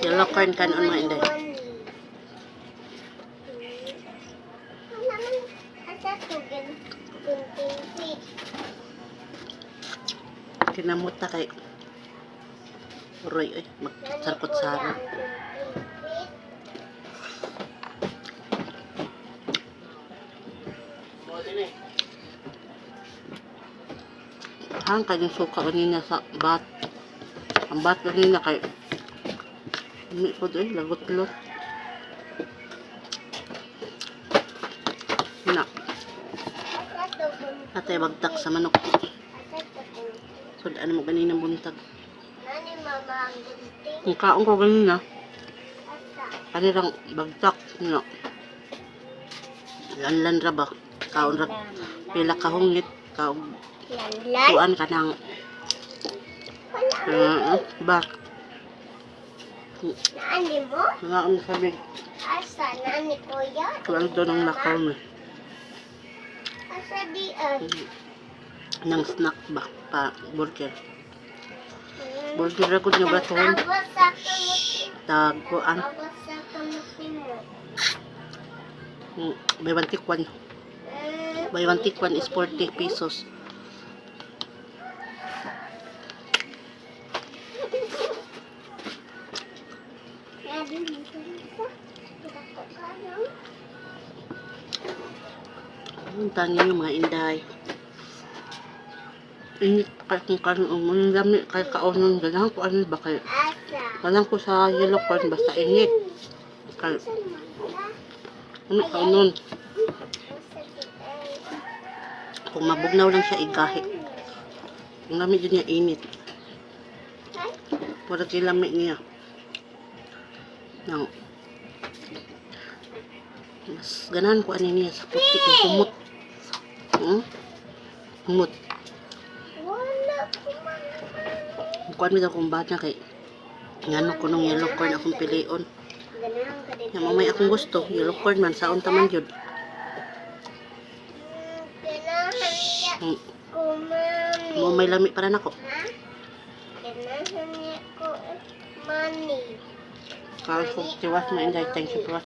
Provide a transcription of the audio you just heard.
Yellow corn kanon, mga inday. Wala man asa tugin gunting. Kinamot ta kay Roy ay magsarkot-saro. Hang kanyang suka kanina sa bat. Ang bat kanina kay Umi ko doy, lagot-lot. Na, atay bagtak sa manok. Asa to? So, ano mo ganina buntag. Nani mama ang gunting? Ang kaon ko ganina, Asa? kanilang bagtak. Na. Lanlan ra ba? Kaon ra. Pila kahungit. Kaon. Lanlan? Kuan ka ng Wala. Bat. Naani mo? Nga ang sabi, Asa? Naani kuya? kuan doon ang lakaw mo. Asa di ay? Nang snack ba? Pa, burger. Burger ra gud nga batuhon. Awas sa kamot. Tagkuan. Awas sa kamot mo. Buy one take one. Buy one take one is 40 pesos. Punta niyo mga inday. Init kay kung kanon mo lami kay kaonon ganahan ko ano ba kay Asa. ganahan ko sa yellow corn basta init. Kay ano kaonon kung mabugnaw lang siya igahi. Ang lami jud niya init. Wala kay lami niya. Nang mas ganahan ko ani niya sa puti kay humot. Humot. Wala ko man. Kuan mi daw kung bata kay ngano ko nung yellow corn akong pilion. Ganahan ka din. Ya mamay akong gusto, yellow corn man saon ta man jud. Ganahan niya ko, mami. Mo may lami para nako. Ha? Ganahan niya ko, mami. Kaon ko tiwas mo inday. Thank you for watching.